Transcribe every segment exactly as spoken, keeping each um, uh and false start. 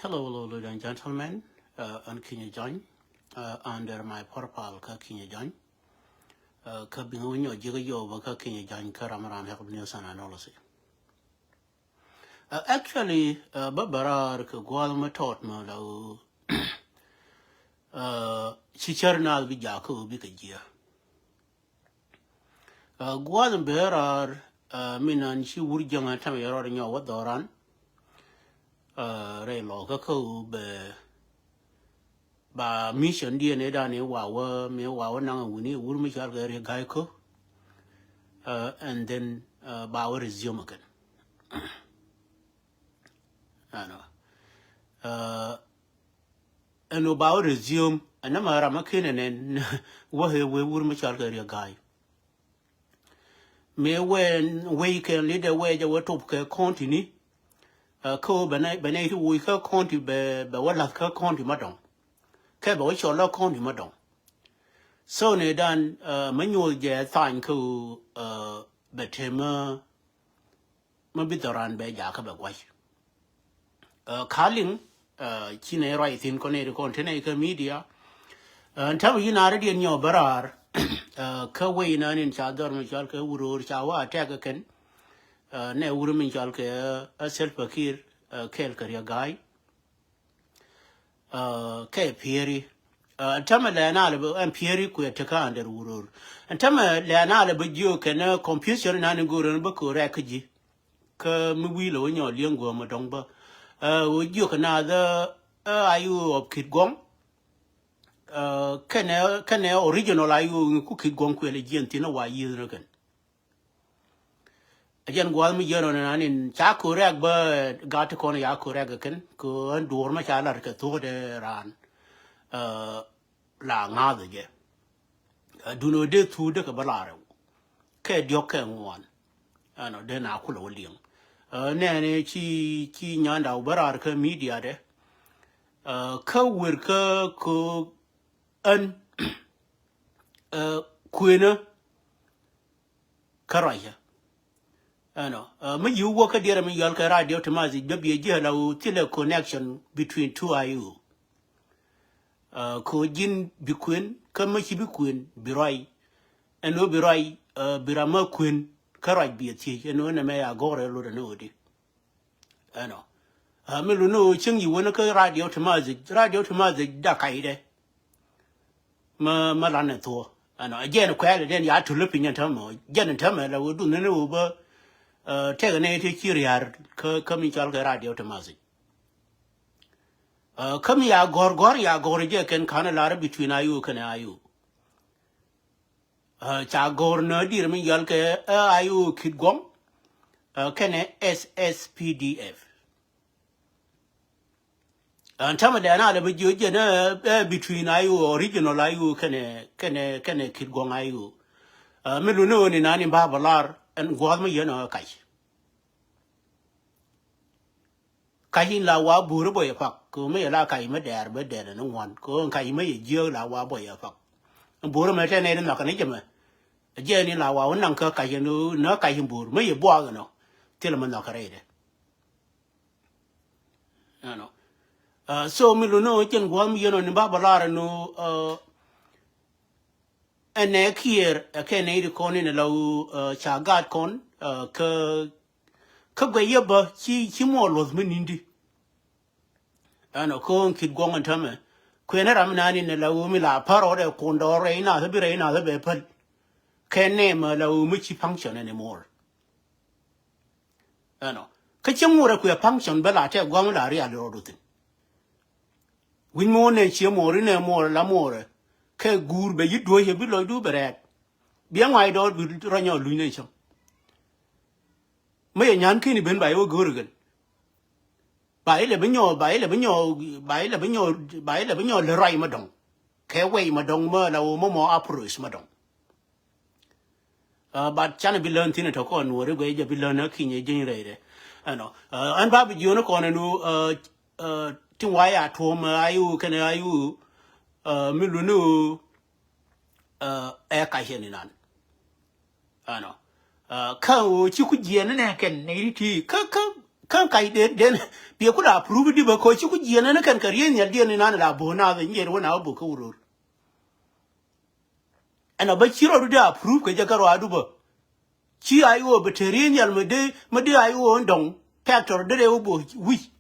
Hello, hello, ladies and gentlemen. Uh, an Kinyɛ Jɔny, uh, under my profile kä Kinyɛ Jɔny. Uh, kä biŋ wä nyɔ jikä yɔw bä kä Kinyɛ Jɔny kä ram ram hɛk news and analysis. Uh, actually, uh, bä bä raar kɛ gua̱a̱th mä tɔt mä la wä, uh, ci cär naath bi jakä wä bikɛ jiɛ. Uh, gua̱a̱th in bee raar, uh, mi nan ci wur jäŋä tämɛ yɛ rɔɔd nyɔk wä dhɔran. Uh, rɛy lɔ kä kä wä bɛ ba mission diɛn ëë dan ëë wa wä mi wa wä naŋ wuni wur mi cal kɛ ri ga̱y kä. Uh, and then, uh, ba wä resume again. Ɛnɔ. Uh, ɛn wä ba wä resume ɛn nä ma ram a kin ɛn ɛn wä hɛ wee wur mi cal kɛ ri ga̱y. Mi wee wei kɛn lidɛ wee jɛ wee top kɛ county ni. Uh, kä wä bɛ nɛ bɛ nɛ ti woi kä county bɛ bɛ wä lath kä county ma dɔŋ. Kɛ bɛ wä cɔl lä county ma dɔŋ. So ni dan, uh, ma nyuɔth jɛ thany kä wä, uh, bɛ tem, uh, ma bi dhɔran bɛ jakä bɛ gua̱c. Uh, kaliŋ, uh, ci nɛ ruac thin kɔn nɛ ri kɔn tenɛ kä media. Uh, ɛn täämɛ yi naarä diɛn nyɔk bä raar, uh, kä wei nan in ca dhɔr mi cɔal kɛ wuror ca wä attack kɛn. Uh, nɛ wur mi cɔal kɛ, uh, Salva Kiir, uh, kɛɛl kɛ Riek Gai. Uh, kɛ pieri. Uh, ɛn tämɛ lɛ na lɛ bä ɛn pieri kuɛ tekä under wuror. Ɛn tämɛ lɛ na lɛ bä jiö kɛn, uh, confusion na ni go̱o̱r ɛn bä ko̱o̱r rɛk kä ji̱. Kä mi wi̱i̱ lɛ wä nyɔ liɛŋ guɔ̱ɔ̱m ɛ dɔ̱ŋ bä. Uh, wä jiö kɛ na the, uh, ayu of Kit Guɔ̱ŋ. Uh, kɛnɛ, kɛnɛ original ayu ku Kit Guɔ̱ŋ kuɛ lɛ jiɛn thin a wa yi̱th ni kɛn. A jɛn gua̱a̱th mi jiɛn rɔ ni nan in ca ko̱o̱r rɛk bä gat ti kɔn ya ko̱o̱r rɛk kɛn kɛ ɣän duɔ̱ɔ̱r ma ca lar kɛ thuɔ̱k dee raan. Uh, la ŋa̱th jɛ. Uh, dun ɣä dee thuu dee kɛ bä lar rɛw. Kɛ diɔ̱k kɛ ŋuan. Ɛnɔ dee na kulɛ wä liɛŋ. Uh, nɛɛni ci, ci nyanda wä bä raar kä media dɛ. Uh, kä wer kä ko̱o̱k ɣän, uh, kuenä kä ruacä. Ɛnɔ, uh, mi yiw wä kä diɛrɛ mi yɔl kɛ radio ti math bä biɛ ji̱ ala wä thilɛ connection between two ayu. Uh, ko ji̱n bi kuen kä mi ci bi kuen bi ruac. Ɛn wä bi ruac, uh, bi ram ma kuen kä ruac biɛ thiec ɛn wä nɛ mɛ ya gɔrɛ lot ɛn wä di. Ɛnɔ. Uh, mi luni wä cieŋ yi wä ni kä radio ti math, radio ti math da kac dɛ. Ma, ma lan ni thuɔ. Ɛnɔ, jɛn kuɛl den ya tuli piny ɛn tämɛ. Jɛn ɛn tämɛ la wä dun ni wä bä, uh, tɛk ni ti ci riar kä, kä mi cɔl kɛ radio ti math. Uh, kä mi ya gɔr gɔr ya gɔr jɛ kɛn kan lar between ayu kɛn ayu. Uh, ca gɔr nä dir mi yɔl kɛ, uh, ayu Kit Guɔŋ. Uh, kɛnɛ S S P D F. Ɛn tämɛ dɛn a lɛ bä jiö jɛn, eh, eh, between ayu original ayu kɛnɛ, kɛnɛ, kɛnɛ Kit Guɔŋ ayu. Eh, mi luni ɣöö ni nani ba bä lar ɛn gua̱a̱th mi yɛn ɔ kac. Kac in la wa bo̱o̱ri bɔyɛ pak kɛ ɣöö mi yɛ la kac mi dɛɛr bä dɛɛr ni ŋuan kɛ ɣöö kac mi yɛ jiääk la wa bɔyɛ pak. Bo̱o̱ri mɛ tɛn nɛy ti nhɔk kɛ ni jɛ mɛ. Jɛ ni la wa wä naŋ kä kac in nä kac in bo̱o̱r mi yɛ buaak in ɔ thilɛ mi nhɔk kɛ rɛydɛ. Ɛnɔ. Uh, so mi luni ɣöö cɛn gua̱a̱th mi yɛn ɔ ni ba bä lar ɛn ɣöö, uh, ɛnɛ Kiir ɛ kɛ nɛy ti kɔn in ɛ la ɣöö, uh, ca gaat kɔn, uh, kä, kä guɛc yɛ bä ci, ci muɔɔr luɔth mi ni̱n di. Ɛnɔ, kä ɣöö Kit Guɔŋ ɛn tämɛ kuɛn ɛ ram mi naan in ɛ la ɣöö mi la pär rɔɔdɛ kuɔn dɔɔr rɛy nath bi rɛy nath bɛ päl. Kɛ nɛmɛ la ɣöö mi ci function anymore. Ɛnɔ. Kä cieŋ ŋuɔrɛ kuɛ function bä la tɛ gua̱a̱m la rial rɔɔdu thi̱n. Wi̱ny mi wä nɛ cie muɔɔri nɛ muɔɔrɛ la muɔɔrɛ. Kɛ guur bɛ yi duɔ̱c ɛ bi lɔcdu bɛ rɛɛt. Biɛ ŋuay dɔɔr bi rɔ nyɔɔl luny nɛ cäŋ. Mi yɛ nyan kini ben ba yɛ wä go̱o̱r kɛn. Ba ilɛ bi nyɔɔl, ba ilɛ bi nyɔɔl, ba ilɛ bi nyɔɔl, ba ilɛ bi nyɔɔl lɛ ruac ma dɔŋ. Kɛ wɛy ma dɔŋ ma la wä ma mɔ approach ma dɔŋ. Uh, but canɛ bi län thin tɔ kɔn nuɔri guɛ jɛ bi län a kinyɛ jeny rɛy rɛ. Ɛnɔ. Uh, ɛn ba bi jiɔni kɔn ɛnu, uh, uh, tin wa ya tuɔm, uh, ayu kɛnɛ ayu, uh, mi luni, uh, ɛ kac ɛn inan. Ɛnɔ. Uh, kä ɣöö ci ku jiɛn nɛ kɛn nɛ ri ti kä, kä, kä Kac den, den biɛ ku la approve di bä kɔ ci ku jiɛn ɛn kɛn kɛ riey nhial diɛn inan la bo̱o̱ naath nyier wä na wä bo̱o̱ kä wuror. Ɛn a bä ci rɔɔdu di approve kɛ jɛ kä rɔɔdu bä. Ci a iwä bɛ te riey nhial mi di, mi di a iwä in dɔŋ factor di rɛw bo̱o̱ wi̱c.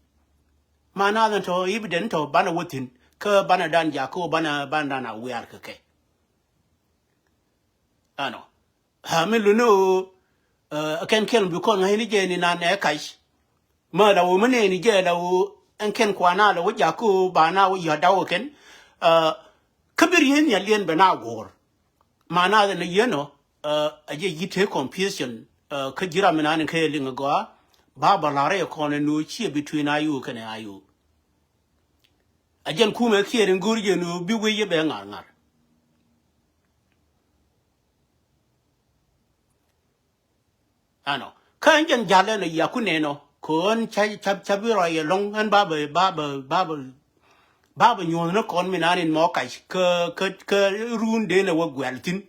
Ma naath ɛn tɔ ibi den tɔ banɛ wä thi̱n kä banɛ dan jakä wä banɛ, banɛ dan a wiar kɛ kɛ. Ɛnɔ. Ha, mi luni ɣöö, ɛ, kɛn kɛl bi kɔn ŋa̱cni jɛ ni nan ɛ kac. Mä la ɣöö mi nɛɛni jɛ la ɣöö ɛn kɛn kuana la wä jakä ɣöö ba na wä yɔ̱t daw kɛn. Ɛ, kä bi riey nhial liɛn bɛ na guɔ̱ɔ̱r. Ma na dhɛ ni yɛn ɔ, ɛ, a jɛ yi̱t te confusion, ɛ, kä ji̱ ram mi nan in kä yɛ liŋ a gɔaa. Ba bä la̱r ɛ kɔn ɛn ɣöö ciɛ between a yio̱o̱ kɛnɛ a yio̱o̱. A jɛn kumɛ kiɛɛr in go̱o̱r jɛ ɛn ɣöö bi wec yɛ bɛ ŋa̱r ŋa̱r. Ɛnɔ. Kä ɛn jɛn ja̱l ɛn a yia ku nɛn ɔ. Kɛ ɣän ca, ca, ca bi rɔy ɛlɔ̱ŋ ɛn ba bɛ, ba bɛ, ba bɛ, ba bɛ nyuɔ̱thni kɔn mi nan in mɔ kac kä, kä, kä run den ɛ wä guɛl thi̱n.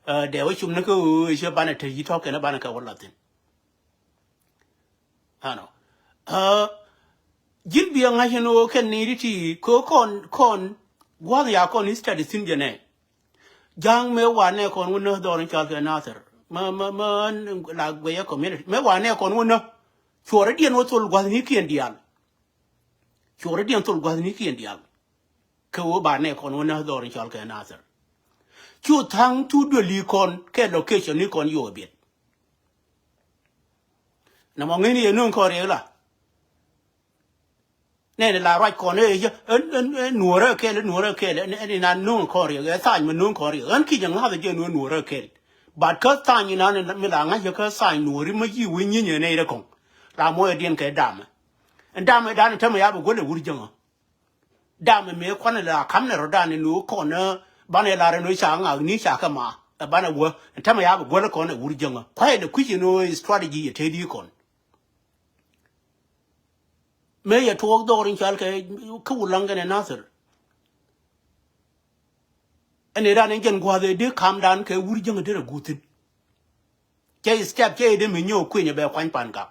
Ɛ, dee wä cum ni kä ɣöö ɛ cɛ banɛ te yi tɔ̱ kɛn ɛ banɛ kɛ wä la̱th thi̱n. Ɛnɔ. Ɛ, ji̱n bi ɛ ŋa̱c ɛn ɣöö kɛn ni ri ti kɛ ɣöö kɔn, kɔn gua̱th ya kɔn study thi̱n jɛ nɛ. Ja̱a̱ŋ mëë wanɛ kɔn wä näk dhɔr in cɔal kɛ Nathir. Mä, mä, mä, la guɛyä community. Mëë wanɛ kɔn wä näk. Cuɔrä diɛn wä thol gua̱thnikiɛn diaal. Cuɔrä diɛn thol gua̱thnikiɛn diaal. Kɛ wä banɛ kɔn wä näk dhɔr in cɔal kɛ Nathir. Cu tha̱a̱ŋ cu duëli kɔn kɛ location ni kɔn yo̱o̱ biɛt. Nɛ mɔ ŋi̱n yɛ nuŋ kɔn riɛk la. Nɛn la ruac kɔn ɛ, ɛ, ɛ, ɛ, nuɔrɛ kɛl, ɛ, nuɔrɛ kɛl, ɛ, ɛ, ɛ, na nuŋ kɔn riɛk, ɛ, thany mi nuŋ kɔn riɛk. Ɛn kic ɛ ŋa̱th ɛ jɛ nuɔrɛ kɛl. But kä thany inan mi la ŋa̱c kä thany nuɔri mi yi wi̱ny nyinyɛ nɛ irɛ kɔŋ. La mɔyɛ diɛn kɛ damɛ. Ɛn damɛ dan tämɛ ya bɛ guäl ɛ wur jäŋä. Damɛ mëë kuanɛ la kamnɛ rɔ dan ɛ nuɔ kɔn ɛ banɛ la rɛ nuɔ ca ŋa̱k ni ca kɛ ma. Ɛ banɛ wä. Ɛn tämɛ ya bɛ guäl ɛ kɔn ɛ wur jäŋä. Kuayɛ lɛ kui̱c ɛ nuɔ strategy ɛ tëë di kɔn. Mëë yɛ tuɔɔk dhɔr in cɔal kɛ kä Wulaŋ kɛnɛ Nathir. Ɛn ëë ran in jɛn gua̱a̱th ëë dee kamdan kɛ wur jäŋ ëë dee rɛ guth thi̱n. Cɛ step cɛ ëë dee mi nyɔk kueny ɛ bɛ kuany Pan Gak.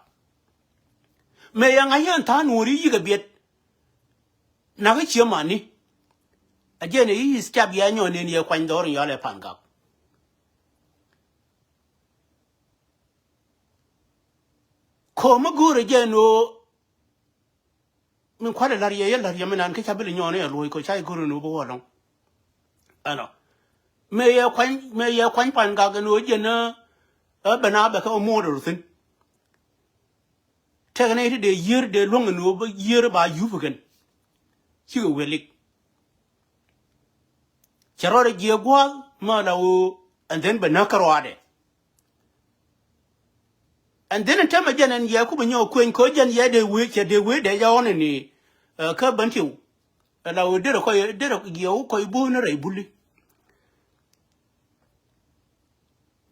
Mëë yɛ ŋa̱c yɛn tha̱a̱ŋ nuɔ̱ɔ̱ri yi̱k ɛ biɛt. Nakä cië mani. A jɛn ɛ i̱ step yɛ nyɔk nen yɛ kuany dhɔr in cɔal ɛ Pan Gak. Ko̱o̱m mi go̱o̱rɛ jɛ ɛn ɣöö min kua̱lɛ la̱r yɛ, yɛ la̱r yɛ mi nan kä ca bi lɛ nyɔɔn ɛ luɔ̱c kɔ ca yɛ go̱o̱rɛ ɛn ɣöö bä wä lɔ̱ŋ. Ɛnɔ. Mëë yɛ kuany, mëë yɛ kuany Pan Gak ɛn ɣöö jɛn ɛ bɛ na bɛ kɛ ɣöö muɔɔr ɛ rɔ thi̱n. Tɛkɛ nɛy ti dee yiër dee luäŋ ɛn ɣöö bä yiër ba yup kɛn. Cikɛ wëlik. Cɛ rɔɔdɛ jiɛ gua̱a̱th mä la ɣöö and then bɛ näk kä ruaadɛ. And then ɛn tämɛ jɛn ɛn yɛ ku bi nyɔk kueny kɛ ɣöö jɛn yɛ dee wee cɛ dee wee dee jɛ ɣɔn ɛn i̱ kä Bentiu. Ɛ la ɣöö derɛ kɔc derɛ jiɛ wä kɔc bo̱o̱n rɛy buli.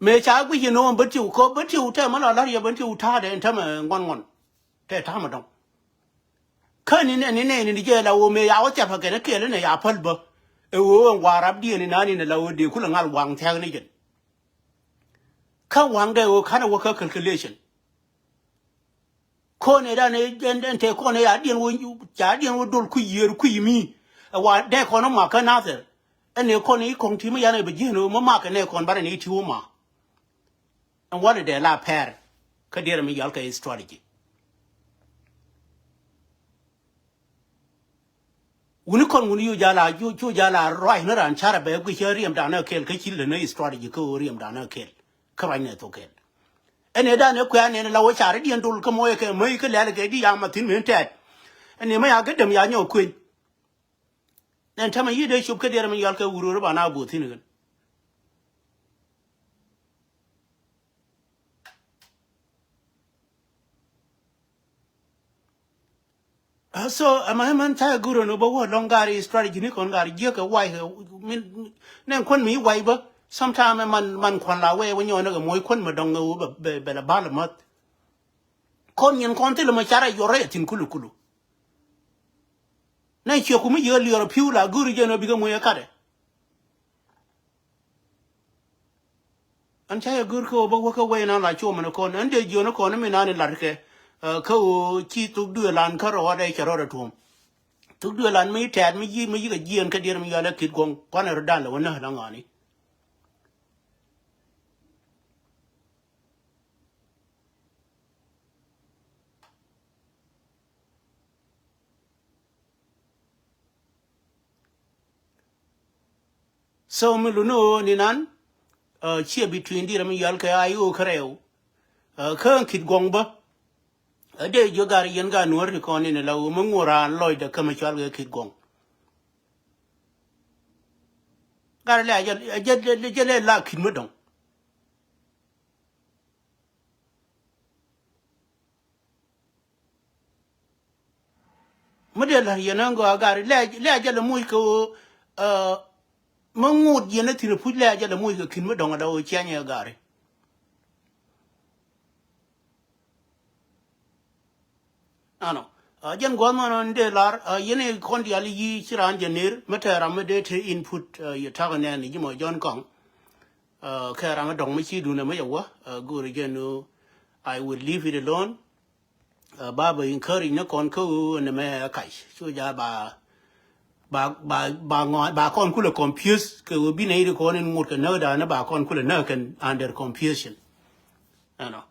Mëë ca guic ɛn ɣöö Bentiu kɛ ɣöö Bentiu tɛmɛ la la̱r yɛ Bentiu ta̱a̱dɛ ɛn tämɛ ŋuɔ̱n ŋuɔ̱n. Tɛ ta̱a̱mɛ dɔ̱ŋ. Kä ni nɛ ni nɛ ni jɛ la ɣöö mëë ya wä thiap kɛ kɛn kɛɛl inɛ ya päl bä. Ɛ ɣöö ɛn wa̱a̱ rapdiɛn inan inɛ la ɣöö dee kulɛ ŋal waŋ thia̱k ni jɛn. Kä waŋdɛ ɣöö ka̱n ɛ wä kä calculation. Kɔn ɛ dan ɛ ɛn tɛ kɔn ɛ ya diɛn wä ca diɛn wä dol kui̱ yiër kui̱ mi. Ɛ wa dɛ kɔn ɛ mak kä Nathir. Ɛn ɛ kɔn ɛ i̱ kɔŋ ti mi yan ɛ bɛ ji̱n ɛ wä ma mak ɛ nɛ kɔn banɛ ni ti wä ma. Ɛn walɛ dee la pɛr kä diɛɛr mi yɔal kɛ strategy. Wuni kɔn wuni yu jala yu jala ruac ni ran carɛ bɛ guic kä riɛm danɛ kɛl kä ci lɛ ni strategy kä ɣöö riɛm danɛ kɛl kä ruac ni thok kɛl. Ɛn ɛ danɛ kuɛ anɛn la wä carɛ diɛn dol kä mɔyɛ kɛ mäc kä lɛl kɛ di ya ma thi̱n min tɛt. Ɛn ɛ ma ya gä däm ya nyɔk kueny. Nɛn tämɛ yi̱ dee cop kä diɛɛr mi yɔal kɛ wurur ba na bo̱o̱ thi̱n kɛn. So ɛmɛ mɛn ca gurä ni bä wä lɔŋ gari strategy ni kɔn gari jiäk kɛ way kɛ min nɛn kuän mi way bä. Sometime man man kuan la wee wä nyɔɔn ni kɛ moc kuän mi dɔŋ kɛ wä bɛ bɛ la bal mäth. Kɔn nyin kɔn thil mɛ carɛ yɔrɛ yɛ thin kulu kulu. Nɛ ciɛ ku mi yiëë liɔrɛ pi̱w la go̱o̱ri jɛn ɔ bikɛ muc ɛ katɛ. Ɛn ca yɛ go̱o̱r kä ɣöö bä wä kä wec nan la cuɔmɛ ni kɔn ɛn dee jiön ni kɔn mi nan in latkɛ. Kä ɣöö ci thuk duëëlan kä rɔɔdɛ cɛ rɔɔdɛ tuɔ̱ɔ̱m. Thuk duëëlan mi tɛ̈t mi yi̱ mi yi̱ kɛ jiɛɛn kä diɛɛr mi yɔal ɛ Kit Guɔ̱ŋ kuanɛ rɔ da̱l ɛ wä näk la ŋɔaani. So mi luni ɣöö ni nan ciɛ between diɛɛr mi yɔal kɛ I O kä rɛw. Kä Kit Guɔ̱ŋ bä ɛ dee jiök gar yɛn gar nuɔ̱ɔ̱r ti kɔn in la ɣöö mi ŋuɔ̱t raan lɔcdɛ kä mi cɔal kɛ Kit Guɔ̱ŋ. Gar lɛ a jɛ lɛ la Kit mi dɔ̱ŋ. Mi dee la̱r yɛn ɣän gɔaa gari lɛ lɛ a jɛ lɛ moc kɛ ɣöö mi ŋot yɛn ɛ thi̱n ɛ puc lɛ a jɛ lɛ moc kɛ Kit mi dɔ̱ŋ a dɔ̱ ɣöö ciany ɛ gari. Ano, jɛn gua̱th mɔnɔ ni dee lar yɛn i̱ kɔn diaal i̱ yi̱ ci raan jɛ ner mi tɛɛr ram mi dee te input yɛ ta̱k nɛn i̱ ji̱ mɔ Jɔ̱ɔ̱n Kɔŋ. Kɛ ram mi dɔ̱ŋ mi ci duundɛ mi yɛ wä go̱o̱ri jɛn nu I will leave it alone. Ba bɛ encourage ni kɔn kä ɣöö ni mɛ kac cu ja ba ba ba ba ŋɔ ba kɔn kulɛ confuse kɛ ɣöö bi nɛy ri kɔn in ŋot kɛ näk da̱a̱n ni ba kɔn kulɛ näk kɛn under confusion. Ɛnɔ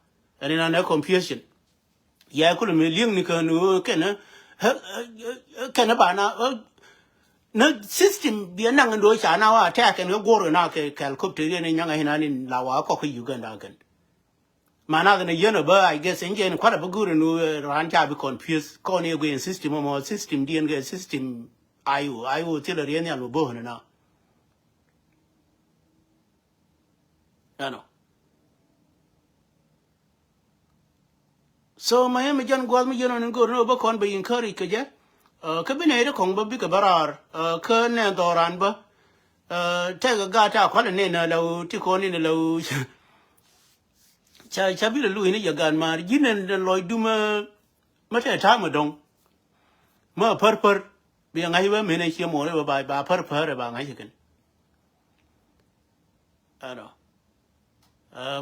ɛn in anɛ confusion. Yɛ kulɛ mi li̱eŋni kɛn ɣöö kɛn kɛn ba na na system biɛ naŋ in do̱ ca na wa attack kɛn kɛ guɔr kɛ na kɛ helicopter in nyaŋ in an in la wa kɔk kä Uganda kɛn. Manath ni yien a bä, I guess, in jɛ in kuat a bä go̱o̱r in ɣöö raan ca bi confuse kɔn i̱ guiy in system mɔ system diɛn kɛ system I O I O thilɛ riɛn nhial mɔ bo̱o̱n in na. Ɛnɔ. So ma yɛn mi jɛn gua̱th mi yɛn ɣän in go̱o̱r in ɣöö bä kɔn bɛ encourage kɛ jɛ. Kä bi nɛy ti kɔŋ bä bikɛ bä raar kä nɛn dhɔran bä. Tɛk a gaat ta kual in nɛn a la ɣöö ti kɔn in a la ɣöö. Ca ca bi lɛ luɔ̱c ni jɛ gan maar ji̱n ɛn lɔcdu mä mä tɛɛ ta̱a̱ mä dɔ̱ŋ. Mä pär pär bi ŋa̱c bä men ɛ cie muɔɔr i̱ bä ba pär pär ɛ ba ŋa̱c kɛn. Ɛnɔ.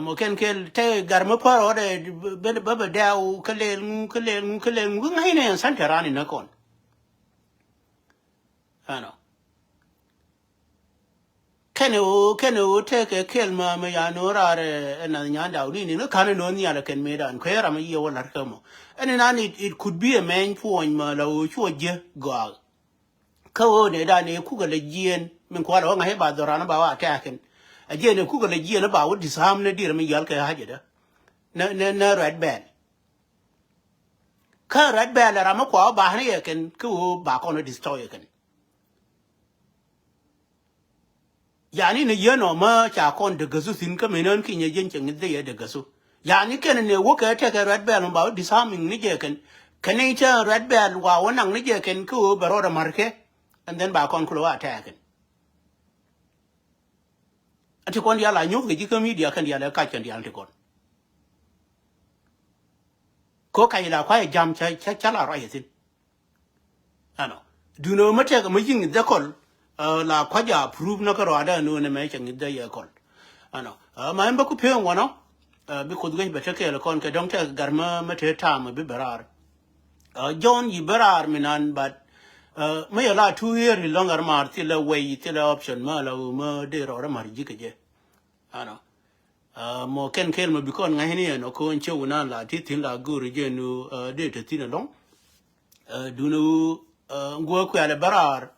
Mɔ kɛn kɛl tɛɛ gar mä pär ɔɔdɛ bä bä dɛɛw kä lɛl ŋu kä lɛl ŋu kä lɛl ŋu kä ŋa̱c ni ɛn center rani näk kɔn. Ɛnɔ. Kɛnɛ ɣöö kɛnɛ ɣöö tekɛ kɛl mɛ mɛ ya no̱o̱ŋ raar ɛ nath nyan daw ni ni ni ka̱n ɛ no̱o̱ŋ nhial ɛ kɛn mëëdan kuɛ ram ɛ yiëë wä la̱r kä mɔ. Ɛn inan it, it could be a mɛny puɔ̱ny mɛ la ɣöö cuɔ jiɛ gɔaa. Kä ɣöö nɛ dan ɛ kukɛ lɛ jiɛɛn min kualɛ wä ŋa̱c ɛ ba dhɔran ɛ ba wä attack in. Ɛ jiɛɛn ɛ kukɛ lɛ jiɛɛn ɛ ba wä disarm ni dier mi yal kɛ ha̱cɛ dä. Nɛ nɛ nɛ Red Belt. Kä Red Belt ɛ ram mi kua wä ba ni yɛ kɛn kä ɣöö ba kɔn wä destroy yɛ kɛn. Yani ni yien ɔ mä ca kɔn dek gäsu thi̱n kä menän kinyɛ jen cɛ ŋi̱th dhiyɛ dek gäsu. Yani kɛn ni wä kɛ tekɛ Red Belt mɔ ba wä disarming ni jɛ kɛn. Kɛn ni cɛ Red Belt wa wä naŋ ni jɛ kɛn kä ɣöö bɛ rɔɔdɛ ma̱r kɛ. And then ba kɔn kulɛ wä attack kɛn. Ati kɔn diaal a nyuɔ̱th kɛ ji̱ kä media kɛn diaal ɛ kac kɛn diaal ti kɔn. Ko kac la kuay jam ca ca ca la ruac thi̱n. Ɛnɔ. Duno mä tɛk mä yiŋ dhɛ kɔl la kuac a proof na kä ruaadä ɛn ɣöö nɛ mɛ cɛ ŋi̱th dhɛ yɛ kɔl. Ɛnɔ. Ma ɛn bä ku pee ŋuɔnɔ bi Kuoth guec bɛ te kɛɛl kɔn kɛ dɔ̱ŋ tɛk gar mä mä te ta̱a̱m bi bɛ raar. John yi bä raar mi nan, but mi yɛ la two year ilɔŋ ar maar thilɛ way thilɛ option mä la ɣöö mä dee rɔɔdä mar ji̱ kɛ jɛ. Ɛnɔ. Mɔ kɛn kɛl mɔ bi kɔn ŋa̱cni ɛn ɔ ko̱n cɛ wun an la ti thi̱n la go̱o̱ri jɛ nu dee te thi̱n ɛlɔ̱ŋ. Dun wu guɔ kuɛl ɛ bä raar.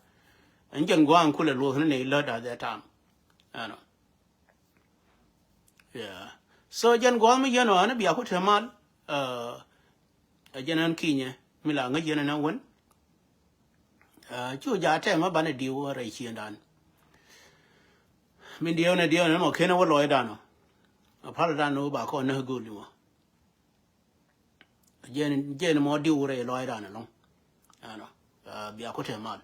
Ɛn jɛn guɔ an kulɛ luɔth ni nɛ ilät at that time. Ɛnɔ. Yeah. So jɛn guɔ mi yɛn ɔ an bia ku te mal. Ɛ jɛn ɛn kinyɛ mi la ŋäc yɛn ɛn ɛn wän. Cu ja tɛm a banɛ diw rɛy ciëndan. Min diɛw nɛ diɛw nɛ mɔ ken a wä lɔcdan ɔ. A pal dan ɔ ba kɔn nä go̱o̱l mɔ. Jɛn jɛn mɔ diw rɛy lɔcdan ɛlɔ̱ŋ. Ɛnɔ. Bia ku tɛm mal.